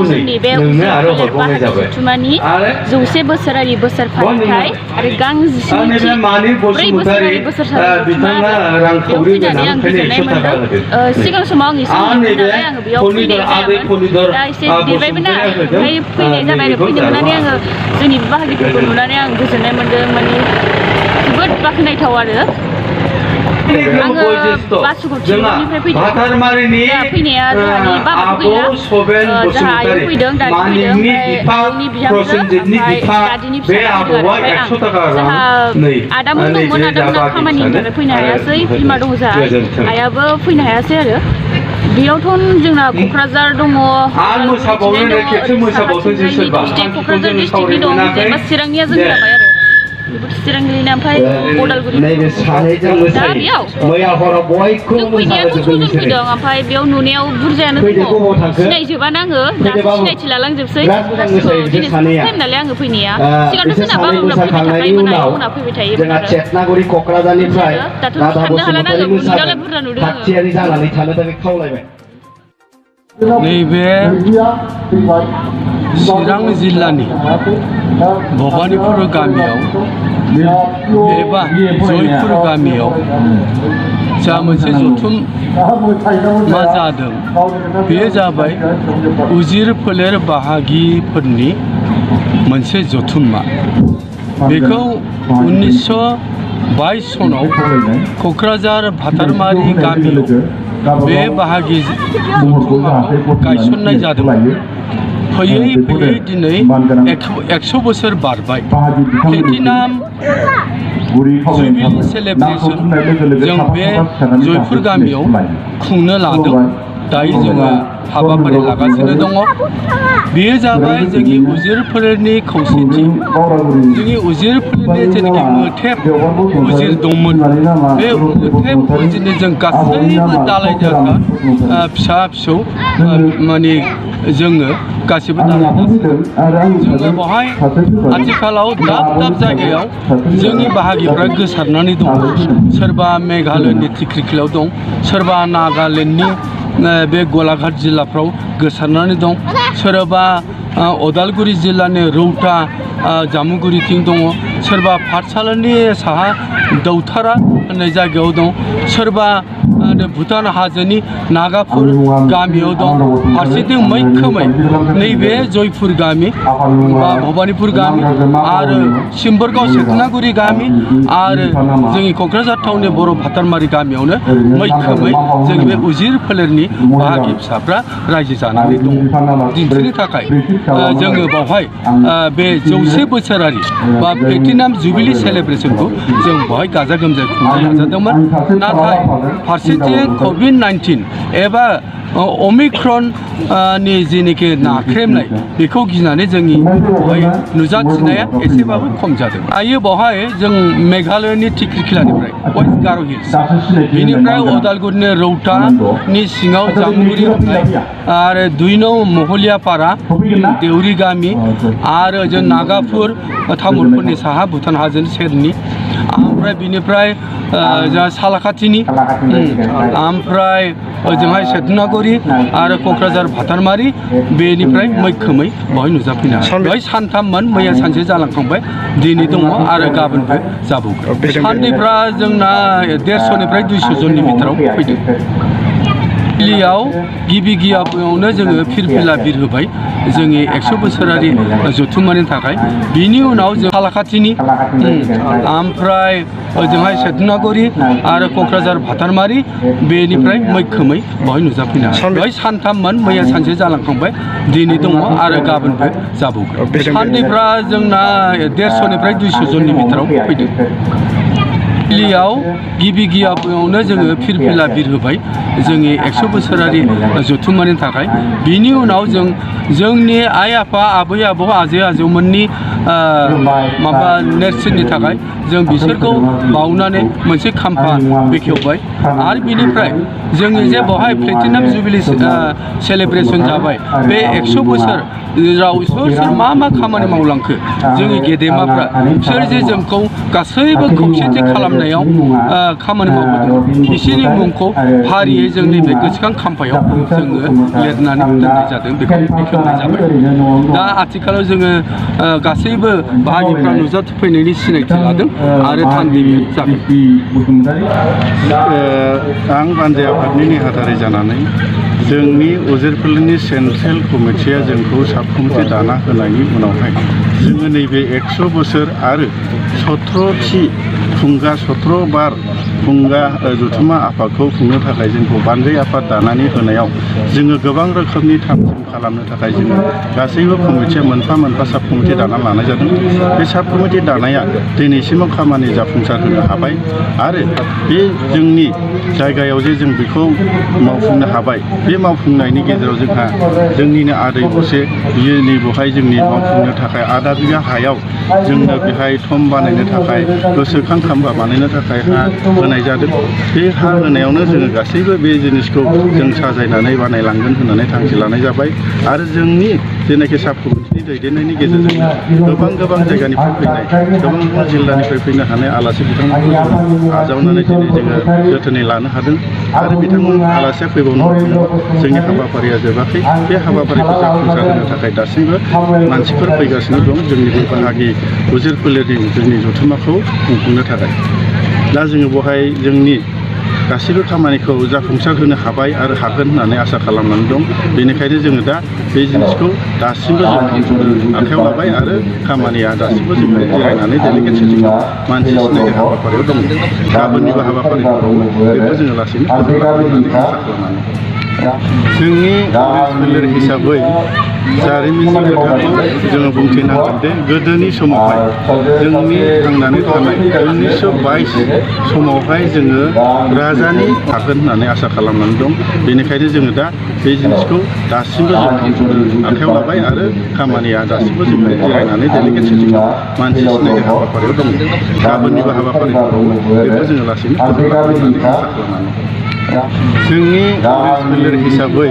जोंनि बे जथुमानि 100 बोसोरारि बोसोर फालिथाय आरो गांजिस्निथि 4 बोसोरारि बोसोर जथुमा बेयाव फैनानै आं गोजोननाय मोनदों सिगां समाव आं एसे नालाय आङो बेयाव फैनाय जायामोन दा एसे देरबायमोन ना ओमफ्राय फैनाय जाबाय आरो फैनो मोननानै आङो जोंनि बाहागिफोरखौ नुनानै आं गोजोननाय मोनदों माने जोबोद बाख्नायथाव आरो आङो बासुगावनिफ्राय फैदों फैनाया जोंहानि बाबाथ' गैला जोंहा आयं फैदों दादि फैदों ओमफ्राय आयंनि बिहामजो ओमफ्राय दादिनि फिसाला फैदों आरो ओमफ्राय आं जोंहा आदामोन दंमोन आदामोना खामानिनि थाखाय फैनो हायासै बिमा दं जोंहा आइयाबो फैनो हायासै आरो बेयावथ' जोंना क'क्राझार दङ क'क्राझार डिस्ट्रिक्टनि दं जेनेबा चिरांनिया जों जाबाय आरो चिरांनिनो ओमफ्राय उदालगुरि दा बेयाव जों फैनायाथ' सयजन फैदों ओमफ्राय बेयाव नुनायाव बुरजायानो दङ सिनायजोबानो आङो दासो सिनायथि लालांजोबसै गासिबो दिनै टाइम नालाय आङो फैनाया सिगांथ' जोंना बाबामोना फैबाय थाखायोमोन आयंमोना फैबाय थायोमोन आरो दाथ' साननो हाला आङो नुनायावलाय बुरजा नुदों नैबे चिरां जिल्लानि भबानिपुर गामियाव एबा जयपुर गामियाव जा मोनसे जथुम मा जादों बेयो जाबाय उजिर फोलेर बाहागिफोरनि मोनसे जथुम्मा बेखौ 1922 सनाव क'क्राझार भाटारमारि गामियाव बे बाहागि जथुम्माखौ गायसननाय जादों फैयै फैयै दिनै 100 बोसोर बारबाय प्लेटिनाम जुबिली सेलेब्रेसन जों बे जयपुर गामियाव खुंनो लादों दायो जोङो हाबाफारि लागासिनो दङ बेयो जाबाय जोंनि उजिर फोलेरनि खौसेथि जोंनि उजिर फोलेरनि जेनाखि मोथेब उजिर दंमोन बे मोथेब उजिरनि जों गासैबो दालाय दासा फिसा फिसौ माने जोङो गासिबो दालाय जोङो बेवहाय आथिखालाव दाब दाब जायगायाव जोंनि बाहागिफ्रा गोसारनानै दं सोरबा मेघालयनि टिक्रिकिलाव दं सोरबा नागालेण्डनि बे गलाघाट जिल्लाफ्राव गोसारनानै दं सोरबा उदालगुरि जिल्लानि रौता जामुगुरिथिं दङ सोरबा पाठसालानि साहा दौथारा होननाय जायगायाव दं सोरबा भुटान हाजोनि नागापुर गामियाव दं फारसेथिं मैखोमै नैबे जयपुर गामि बा भबानिपुर गामि आरो सिम्बोरगाव सेथनागुरि गामि आरो जोंनि क'क्राझार टाउननि बर' भाटारमारि गामियावनो मैखोमै जोंनि बे उजिर फोलेरनि बाहागि फिसाफ्रा रायजो जानानै दङ दिन्थिनो थाखाय जोङो बावहाय बे 100 बोसोरारि बा प्लेटिनाम जुबिली सेलेब्रेसनखौ जों बावहाय गाजा गोमजायै खुंनो नाजादोंमोन नाथाय फारसेथिं कभिड-19 एबा अमिक्रन नि जेनिखि नाख्रेमनाय बेखौ गिनानै जोंनि बेवहाय नुजाथिनाया एसेबाबो खम जादों दायो बेवहाय जों मेघालयनि टिक्रिकिलानिफ्राय वेस्ट गार' हिल्स बेनिफ्राय उदालगुरिनि रौतानि सिङाव जामुगुरि होननाय आरो 2 नं महलियापारा देउरि गामि आरो जों नागापुर तामुलपुरनि साहा भुटान हाजोनि सेरनि ओमफ्राय बिनिफ्राय जोंहा सालाखाथिनि ओमफ्राय ओजोंहाय सेथनागुरि आरो क'क्राझार भाटारमारि बेनिफ्राय मैखोमै बेवहाय नुजाफैनो बेवहाय सानथाममोन मैया सानसे जालांखांबाय दिनै दङ आरो गाबोनबो जाबावगोन साननैफ्रा जोंना 150निफ्राय 200 जननि बिथोराव फैदों दिल्लीयाव गिबि गिबियावनो जोङो फिरफिला बिर होबाय जोंनि 100 बोसोरारि जथुम्मानि थाखाय बिनि उनाव जों सालाखाथिनि ओमफ्राय ओजोंहाय सेथनागुरि आरो क'क्राझार भाटारमारि बेनिफ्राय मैखोमै बेवहाय नुजाफैनो बेवहाय सानथाममोन मैया सानसे जालांखांबाय दिनै दङ आरो गाबोनबो जाबावगोन साननैफ्रा जोंना 150निफ्राय 200 जननि बिथोराव फैदों दिल्लीयाव गिबि गिबियावनो जोङो फिरफिला बिर होबाय जोंनि 100 बोसोरारि जथुम्मानि थाखाय बिनि उनाव जों जोंनि आइ आफा आबै आबौ आजै आजौमोननि माबा नेरसोननि थाखाय जों बिसोरखौ बावनानै मोनसे खाम्फा बेखेवबाय आरो बिनिफ्राय जोंनि जे बेवहाय प्लेटिनाम जुबिलि सेलेब्रेसन जाबाय बे 100 बोसोराव सोर मा खामानि मावलांखो जोंनि गेदेमाफ्रा बिसोर जे जोंखौ गासैबो खौसेथि खालामनायाव खामानि मावबोदों बिसोरनि मुंखौ फारियै जोंनि बे गोसोखां खाम्फायाव जोङो लिरनानै दोननाय जादों बेखौ बेखेवनाय जाबाय दा आथिखालाव जोङो गासैबो बाहागिफ्रा नुजाथिफैनायनि सिनायथि लादों आरो थान्दैबो जागोन आं बानजाय आफादनि नेहाथारि जानानै जोंनि उजिरफोलेरनि सेन्ट्रेल कमिटिया जोंखौ साब कमिटि दाना होनायनि उनावहाय जोङो नैबे 100 बोसोर आरो 17थि खुंगा 17 बार खुंगा जथुम्मा आफादखौ खुंनो थाखाय जोंखौ बानजाय आफाद दानानै होनायाव जोङो गोबां रोखोमनि थामथिम खालामनो थाखाय जोङो गासैबो कमिटिया मोनफा मोनफा साब कमिटि दाना लानाय जादों बे साब कमिटि दानाया दिनैसिमाव खामानि जाफुंसार होनो हाबाय आरो बे जोंनि जायगायाव जे जों बेखौ मावफुंनो हाबाय बे मावफुंनायनि गेजेराव जोंहा जोंनिनो आदै असे बियो नैबेवहाय जोंनि मावफुंनो थाखाय आधा बिगा हायाव जोंनो बेहाय थम बानायनो थाखाय गोसोखां खाम्फा बानायनो थाखाय हा होनाय जादों बे हा होनायावनो जोङो गासैबो बे जिनिसखौ जों साजायनानै बानायलांगोन होननानै थांखि लानाय जाबाय आरो जोंनि जेनाखि साब कमिटिनि दैदेननायनि गेजेरजों गोबां जायगानिफ्राय फैनाय गोबां जिल्लानिफ्राय फैनो हानाय आलासि बिथांमोनखौ जों आजावनानै दिनै जोङो जोथोनै लानो हादों आरो बिथांमोन आलासिया फैबावनो जोंनि हाबाफारिया जोबाखै बे हाबाफारिखौ जाफुंसार होनो थाखाय दासिमबो मानसिफोर फैगासिनो दं जोंनि बे बाहागि उजिरफोलेरनि जोंनि जथुम्माखौ खुंफुंनो थाखाय दा जोङो बेवहाय जोंनि गासैबो खामानिखौ जाफुंसार होनो हाबाय आरो हागोन होननानै आसा खालामनानै दं बेनिखायनो जोङो दा बे जिनिसखौ दासिमबो जों आखायाव लाबाय आरो खामानिया दासिमबो जोङो जिरायनानै डेलिगेट सेटिं मानसि सिनायनाय हाबाफारियाव दङ गाबोननिबो हाबाफारि बेखौ जोङो लासैनो फोजोबलांगोन होननानै आसा खालामनानै जोंनि उजिरफोलेर हिसाबै जारिमिननि खोथाखौ जोङो बुंथिनांगोन दे गोदोनि समावहाय जोंनि थांनानै थानाय 1922 समावहाय जोङो राजानि थागोन होननानै आसा खालामनानै दं बेनिखायनो जोङो दा बे जिनिसखौ दासिमबो जों आखायाव लाबाय आरो खामानिया दासिमबो जोङो जिरायनानै डेलिगेट सेटिं मानसि सिनायनाय हाबाफारियाव दङ गाबोननिबो हाबाफारि बेखौ जोङो लासैनो फोजोबलांगोन होननानै आसा खालामनानै जोंनि उजिरफोलेर हिसाबै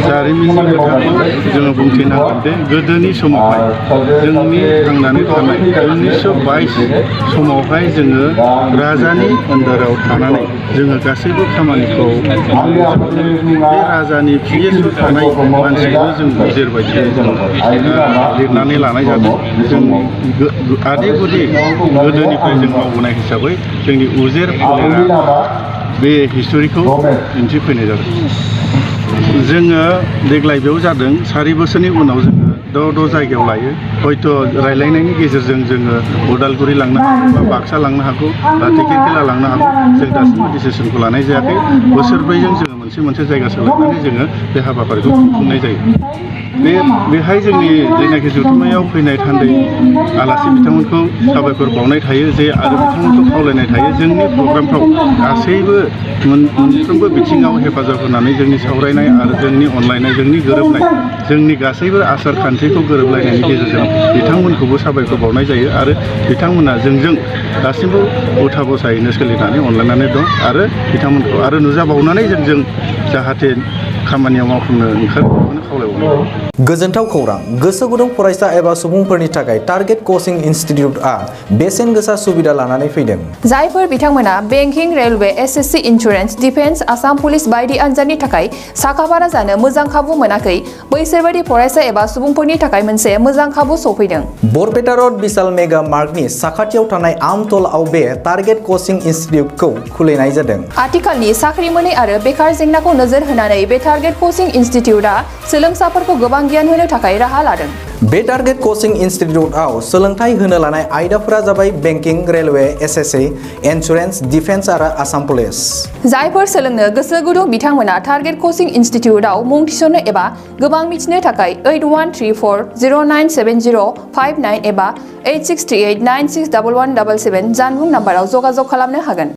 जारिमिननि खोथाखौ जोङो बुंथिनांगोन दे गोदोनि समावहाय जोंनि थांनानै थानाय 1922 समावहाय जोङो राजानि आन्दाराव थानानै जोङो गासैबो खामानिखौ बे राजानि पिएसआव थानाय मानसिखौ जों उजिर बायदि जों लिरनानै लानाय जादों जोंनि आदि गुदि गोदोनिफ्राय जों मावबोनाय हिसाबै जोंनि उजिरफोलेरा बे हिस्ट'रिखौ दिन्थिफैनाय जादों जोङो देग्लाय बेयाव जादों 4 बोसोरनि उनाव जोङो द' जायगायाव लायो हयथ' रायलायनायनि गेजेरजों जोङो उदालगुरि लांनो हागौ बा बाक्सा लांनो हागौ बा टिकेटकेला लांनो हागौ जों दासिमबो डिसिसनखौ लानाय जायाखै बोसोरब्रैजों जोङो मोनसे जायगा सोलायनानै जोङो बे हाबाफारिखौ खुंफुंनाय जायो बेहाय जोंनि जेनाखि जथुम्मायाव फैनाय थान्दै आलासि बिथांमोनखौ साबायखर बावनाय थायो जे आरो बिथांमोनखौ खावलायनाय थायो जोंनि प्रग्रामफ्राव गासैबो मोनफ्रोमबो बिथिङाव हेफाजाब होनानै जोंनि सावरायनाय आरो जोंनि अनलायनाय जोंनि गोरोबनाय जोंनि गासैबो आसार खान्थिखौ गोरोबलायनायनि गेजेरजों बिथांमोनखौबो साबायखर बावनाय जायो आरो बिथांमोना जोंजों दासिमबो उथा बसायैनो सोलिनानै अनलायनानै दं आरो बिथांमोनखौ आरो नुजाबावनानै जोंजों जाहाथे खामानियाव मावफुंनो ओंखारनो खावलायबावनाय गोजोनथाव खौरां गोसो गुदुं फरायसा एबा सुबुंफोरनि थाखाय टारगेट कचिं इनस्टिट्यूटआ बेसेन गोसा सुबिदा लानानै फैदों जायफोर बिथांमोना banking railway SSC insurance defence Assam police बायदि आनजादनि थाखाय साखाफारा जानो मोजां खाबु मोनाखै बैसोरबायदि फरायसा एबा सुबुंफोरनि थाखाय मोनसे मोजां खाबु सफैदों बरपेटा रोड विशाल मेगा मार्टनि साखाथियाव थानाय आमतलाव बे टारगेट कचिं इनस्टिट्यूटखौ खुलिनाय जादों आथिखालनि साख्रि मोनै आरो बेकार जेंनाखौ नोजोर होनानै बे टारगेट कचिं इनस्टिट्यूटआ सोलोंसाफोरखौ गोबां गियान होनो थाखाय राहा लादों बे टारगेट कचिं इनस्टिट्यूटआव सोलोंथाइ होनो लानाय आयदाफोरा जाबाय banking railway SSC insurance defence आरो आसाम पुलिस जायफोर सोलोंनो गोसो गुदुं बिथांमोना टारगेट कचिं इनस्टिट्यूटआव मुं थिसननो एबा गोबां मिथिनो थाखाय 8134097059 एबा 8638961177 जानबुं नाम्बाराव जगाजग खालामनो हागोन